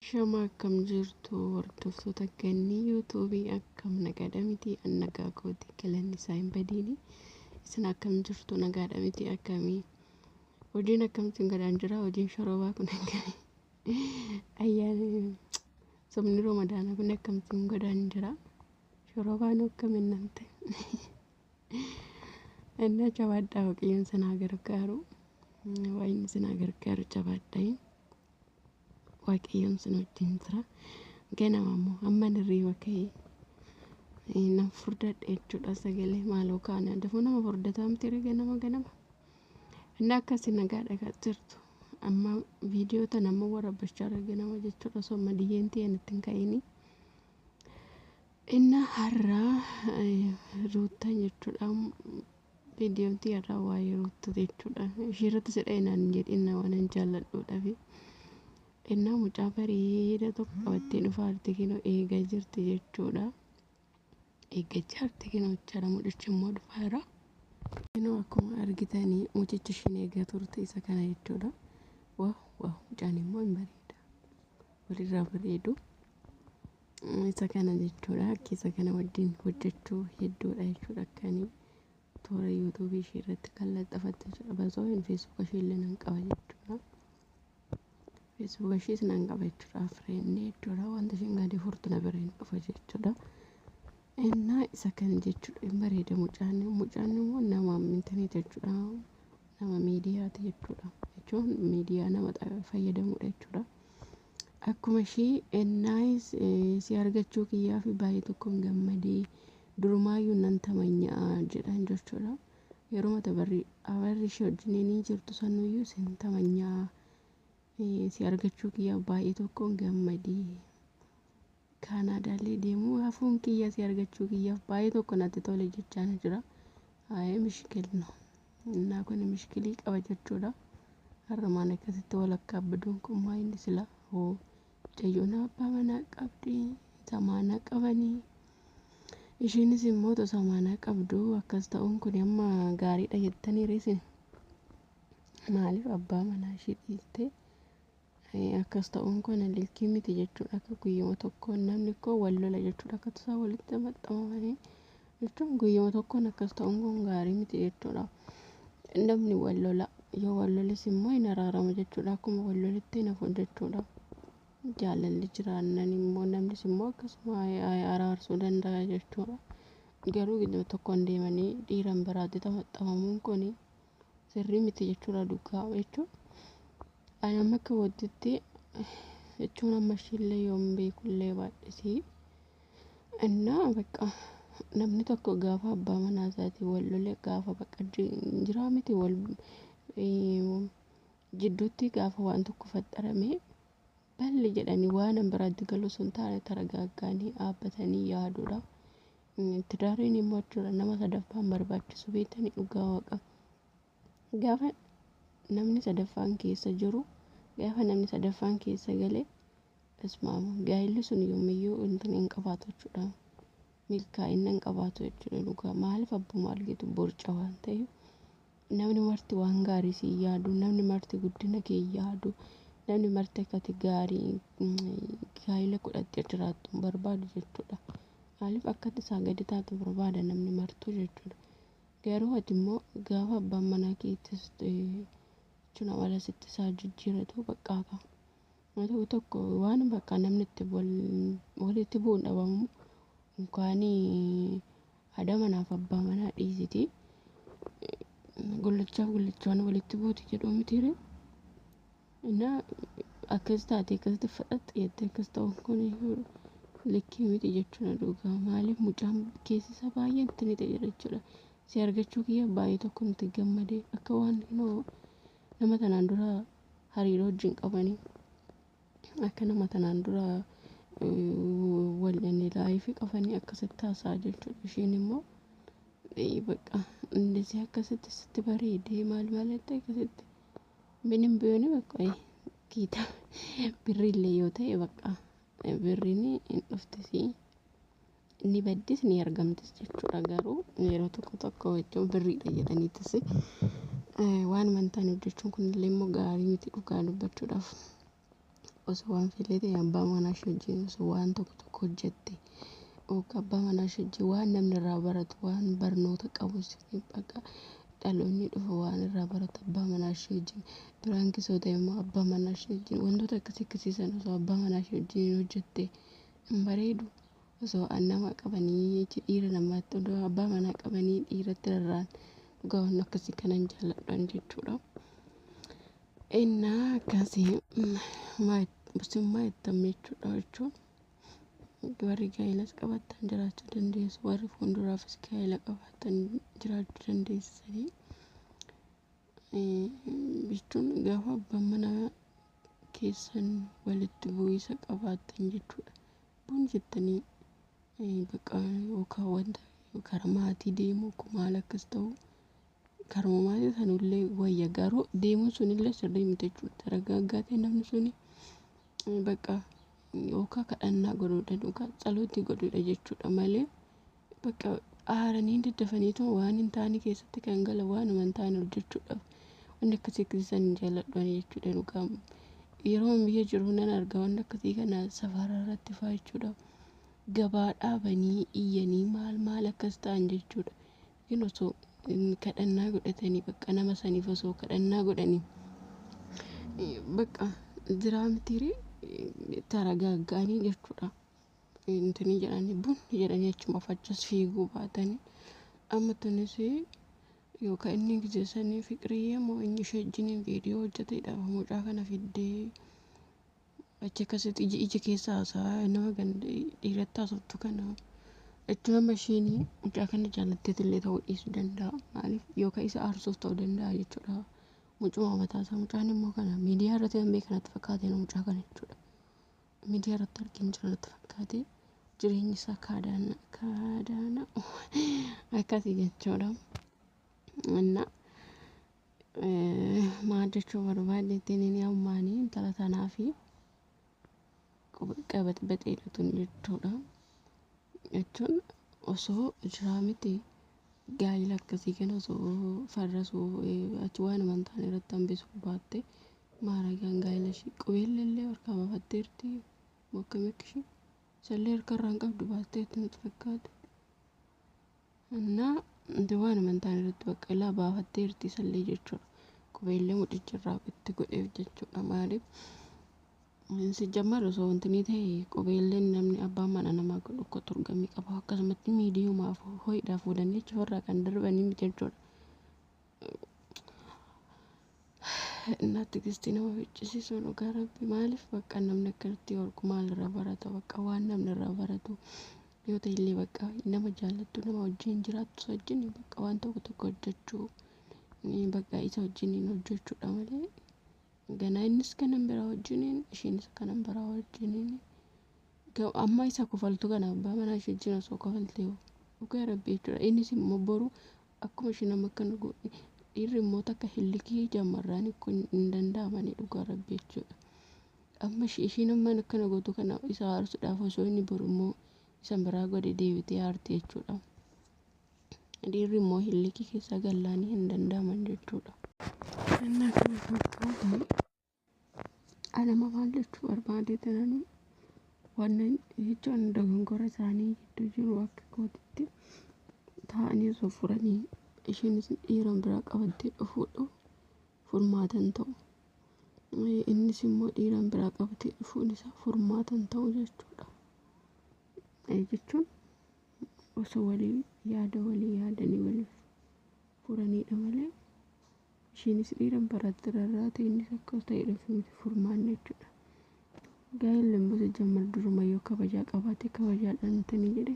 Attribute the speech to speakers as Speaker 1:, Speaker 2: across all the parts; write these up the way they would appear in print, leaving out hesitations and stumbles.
Speaker 1: Shama akkam jirtu hordoftoota gannii yuutuubii, akkam nagaadha miti? An nagaa kooti, galanni isaa hin badiini. Isin akkam jirtu? Nagaadha miti? Akkamii hojiin? Akkamtiin gadaan jira hojiin shorobaa kun? Akkamii ayyaana sobni Ramadaanaa kun akkamtiin godhaan jira? Shorobaan akkamiin namte innaa? Jabaadhaa, Waaqayyoon sinaa gargaaru, Waaqni sinaa gargaaru, jabaadhaa, Waaqayyoon sin wajjin jira. Ganama immoo hamman hirriiba ka'ee nan furdadhe jechuudha. Sagalee maaloo kaana dafuu nama furdataa miti ganama ganama. Inni akkasii nagaadha jirtu. Amma viidiyoo tana ammoo warabbachaa jira ganama jechuudha, osoo amma diyyeen ta'een ittiin ka'ini. Inni har'aa Ruuttaan jechuudha. Viidiyoon har'aa waa'ee Ruuttaa jechuudha. Ishee irratti sidhee naan jedhin, waan hin jaalladhuudhaafi. Innaa mucaa bareeda tokko qabattee dhufaa jirti, kinoo eegaa jirti jechuudha. Eeggachaa jirti kinoo jechaadha. Mucichi immoo dhufaa jira. Kinoo akkuma argitanii mucichi ishiin eegaa turte isa kana jechuudha. Wow wow, mucaan immoo hin bareeda. Walirraa bareedu. Isa kana jechuudha. Akka isa kana wajjin hojjechuu hedduudha jechuudha. Akkanii toora yuutuubii ishee irratti kan laxxafatte jechuudha. Basoo hin feesbuuka ishee illee nan qaba jechuudha. Feesbuuka ishees nan qaba jechuudha. Friend jechuudha. Wanta isheen gadi furtu na bira hin dhufa jechuudha. Innaa isa kana jechuudha. Hin bareeda mucaan. Mucaan immoo nama intaneet jechuudha. Nama miidiyaati jechuudha. Jechuun miidiyaa nama fayyadamudha jechuudha. Akkuma ishee innaayis si argachuu kiyyaa fi baay'ee tokkoon gammadee, durumaayyuu nan tamanyaa jedhan jechuudha. Yeroo mata barri abarri ishee wajjin jirtu sanuyyuu sin tamanyaa, si argachuu kiyyaa baay'ee tokkoon gammadee. Kaanaadaallee deemuu hafuun kiyya si argachuu kiyyaaf baay'ee tokko natti tole jechaa jira. Haayee mishkil no. Innaa kun mishkilii qaba jechuudha. Har'umaan akkasitti walakkaa abbaduun kun maa inni sila hoo mucayyoon abbaa manaa qabdi, samaanaa qabanii. Isheenis immoo otoo samaanaa qabdu akkas ta'uun kun amma gaariidha jettanii reesin? Maaliif abbaa manaa ishee dhiistee akkas ta'uun kun likkii miti jechuudha. Akka guyyuma tokkoon namni koo wal lola jechuudha. Akka tasaa walitti maxxanfamanii jechuun guyyuma tokkoon akkas ta'uun kun gaarii miti jechuudha. Namni wal lola, yoo wal loles immoo hin araaramu jechuudha. Akkuma wal lolitti hin hafu jechuudha. Jaalalli jiraannan immoo namnis immoo akkasuma araarsuu danda'a jechuudha. Garuu gidduu tokkoon deemanii dhiiran biraatti maxxanfamuun kun sirrii miti jechuudha, dhugaa jechuun. Ani amma akka wajjitti jechuun amma ishiillee yoon beekullee baadhisii. Innaa bakka namni tokko gaafa abbaa manaa isaatiin wal lole, gaafa bakka jiraa miti, wal jidduutti gaafa waan tokko faxarame balli jedhanii waan biraatti galu sun taane taragaaggaanii dhaabbatanii yaaduudha. Tidaariin immoo jechuudha nama sadaffaan barbaachisu beektanii, dhugaa Waaqa. Gaafa namni sadaffaan keessa jiru, gaafa namni sadaffaan keessa galee, ismaamu gaa'elli sun yoomiyyuu hin qabaatu jechuudha. Milkaa'ina hin qabaatu jechuudha dhugaa. Maaliif? Abbuma argitu borca waan ta'eef, namni marti waan gaarii si yaadu, namni marti guddina kee yaadu, namni marti akka ati gaarii gaa'ela godhattee jiraattu hin barbaadu jechuudha. Maaliif? Akka ati isaa gadi taatu barbaada namni martuu jechuudha. Garuu ati immoo gaafa abbaan manaa keettis jechuun amala sitti isaa jijjiiratu baqqaa qaba. Tokko tokko waan bakka namni itti walitti bu'uun dhabamu yookaan haadha manaaf abbaa manaa dhiisiti. Gullachaaf gullachaan walitti buuti jedhu mitiire. Innaa akkas taate akkasitti fadhaxxe jettee akkas ta'uun kun likkii miti jechuudha dhugaa. Maaliif? Mucaan keessi isaa baay'ee itti ni ta'e jechuudha. Si argachuu kiyya baay'ee tokko nuti gammadee, akka waan nama tanaan dura hariiroo wajjin qabanii, akka nama tanaan dura wal life qabanii akkasitti haasa'a jechuudha. Isheen immoo bakka እንደዚህ akkasitti sitti bareedee maal maal jettee akkasitti ምንም ቢሆን በቃ ጌታ birriillee yoo ta'e bakka birriin hin dhuftisi, ni baddis, ni argamtis jechuudha. Garuu yeroo tokko tokko jechuun birriidha jedhaniitis waan amantaan hojjechuun kunillee immoo gaarii miti dhugaa dubbachuudhaaf. Osoo waan fillee ta'e abbaa manaa ishee wajjin osoo waan tokko tokko hojjette yookaan abbaa manaa ishee wajjin waan namni irraa baratu waan barnoota qabu bakka dhaloonni dhufu waan irraa baratu abbaa manaa ishee wajjin biraankisoo ta'e immoo abbaa manaa ishee wajjin wantoota akkasii akkasii sana osoo abbaa manaa ishee wajjin hojjette hin bareedu. Osoo nama qabanii dhiira namaatti odoo abbaa manaa qabanii dhiiratti rarra'an dhugaa waan akkasii kanan jaalladhan jechuudha. Innaa akkasii summaa itti jechuudha jechuun warri gaa'ilas qabaatan jiraachuu dandeessu warri fuulduraafis gaa'ila qabaatan jiraachuu dandeessanii jechuun gaafa abbaan manaa keessan walitti bu'iinsa qabaatan jechuudha. Bun jettanii bakka yookaan wanta karaa maatii deemuu maal akkas ta'u karuma maatii sanillee wayya garuu deemuun sunillee sirrii miti jechuudha. Taragaaggaa namni suni bakka yookaan kadhannaa godhuudha yookaan tsalootii godhuudha jechuudha malee bakka aaranii daddafaniitu waan hin taane keessatti kan galan waanuma hin taane hojjechuudhaaf wanni akkasii akkasii san hin jaalladhu jechuudha dhugaa. Yeroo biyya jiru nan arga waan akkasii kana safara irratti fa'aa jechuudha. Gabaa dhaabanii iyyanii maal maal akkas ta'an jechuudha. Yookiin osoo kadhannaa godhatanii bakka nama saniif osoo kadhannaa godhanii bakka jiraa mitiiree taragaaggaanii jechuudha. Intini jedhanii bunni jedhanii achuma achas fiiguu baatanii amma tunis yookaan inni gisee sanii fiqiriyyee moo inni ishee wajjiniin viidiyoo hojjetedha mucaa kana fiddee achi akkasitti ija ija keessa haasa'aa nama dhiiratti haasoftu kana jechuun amma isheen mucaa kana jaallatteetillee ta'uu dhiisuu danda'a maaliif yookaan isa aarsuuf ta'uu danda'a jechuudha mucuma mataa isaa mucaan immoo kana miidiyaa irratti kan beekan natti fakkaate mucaa kana jechuudha miidiyaa irratti argin jira natti fakkaate jireenyi isaa kaadaana kaadaana akkasii jechuudha. እና maal jechuu barbaadeetiin inni ammaanii intala tanaa fi qabaxbaxeedha tun jechuudha. Jechuun osoo jiraa miti gaa'ila akkasii kana osoo farrasuu achi waan amantaan irratti hambisuu baatte maaragaan gaa'ila ishii qubeellee harkaa baafatteerti akkamii akka ishii isallee harka irraa hin qabdu baatteetti natti fakkaata. እና waan amantaan irratti bakka ilaa baafatteerti isallee jechuudha. Qubeellee mucicha irraa itti godheef jechuudha. Maaliif sijjammar osoo wanti ni ta'e qubeelleen namni abbaan mana namaa godhu akka turgamii qaba. Akkasumatti miidiyumaaf ho'iidhaaf fuudhanii achi ofirraa kan darbanii miti jechuudha. እና ትዕግስtii nama ficcisiisuu dhugaa rabbi maaliif bakka namni akkanatti horku maalirraa barata bakka waan namni irraa baratu yoo ta'e illee bakka nama jaallattu nama wajjin jiraattu wajjin bakka waan tokko tokko hojjechuu bakka isa wajjin hojjechuudha malee ganaa innis kanan biraa wajjiniin isheenis kanan biraa wajjiniin amma isa kofaltu kana abbaa manaa ishee wajjin osoo kofaltee dhugaa rabbi jechuudha innis immoo boru akkuma isheen amma akkana godhe dhiirri immoo takka hillikii jammarraan kun hin danda'amanii dhugaa rabbi jechuudha. Amma isheen amma akkana gootu kana isa aarsuudhaaf osoo inni boru immoo isa biraa godhe deebitee aarti jechuudha. Dhiirri immoo hillikii keessa gallaanii hin danda'aman jechuudha. Innaa kana fakkaata. Ani amma maal jechuu barbaade tanani wannan jechuun dogongora isaanii gidduu jiru akka kootitti taa'anii osoo furanii isheenis dhiira biraa qabattee dhufuudha furmaata hin ta'u. Innis immoo dhiira biraa qabatee dhufuun isaa furmaata hin ta'u jechuudha. Jechuun osoo walii yaada walii yaadanii waliif furaniidha malee isheenis dhiira biraatti rarraate innis akkas ta'e dhufu miti furmaanni jechuudha. Gaa'elli immoo sijjammar duruma yoo kabajaa qabaate kabajaadhaan intini jedhe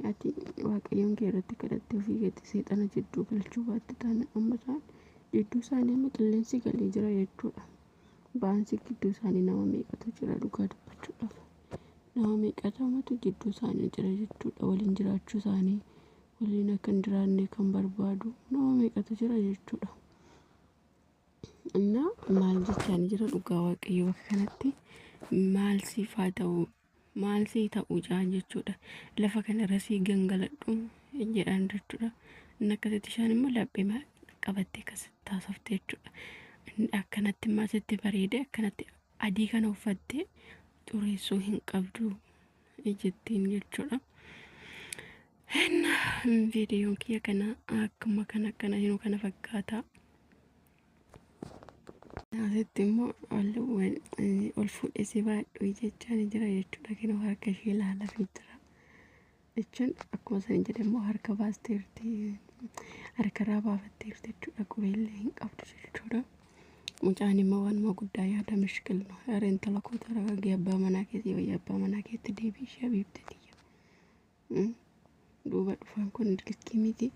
Speaker 1: ati waaqayyoon kee irratti kadhattee ofii keetti seexana jidduu galchuu baatte taana amma isaan jidduu isaanii amma qilleensi galee jira jechuudha. Baansi gidduu isaanii nama meeqatu jira dhugaa dubbachuudhaaf. Nama meeqatu jidduu isaanii jira jechuudha. Waliin jiraachuu isaanii waliin akka hin jiraanne kan barbaadu nama meeqatu jira jechuudha. እና maal jechaan jira dhugaa waaqayyo bakka kanatti maal siif haa ta'u maal sii ta'u jaan jechuudha. Lafa kanarra sii gangaladhu jedhan jechuudha. Inni akkasitti ishaan immoo laphee qabattee akkasitti haasofte jechuudha. Akkanatti immoo asitti bareede akkanatti Adii kana uffattee xureessuu hin qabdu jettiin jechuudha. Viidiyoon kiyya kana akkuma kana akkana jiru kana fakkaata. Asitti immoo ol fuudhee si baadhu jechaan jira jechuudha. Kinoo harka ishee ilaalafii jira. Jechuun akkuma isin jedhe immoo harka baasteerti harkarraa baafatteerti jechuudha. Qubeellee hin qabdu jechuudha. Mucaan immoo waanuma guddaa yaada mishkilno. Yaada intala koo taragaagii abbaa manaa keetii wayya abbaa manaa keetti deebii ishee habiibte tiyya. Duuba dhufaan kun dirqii miti.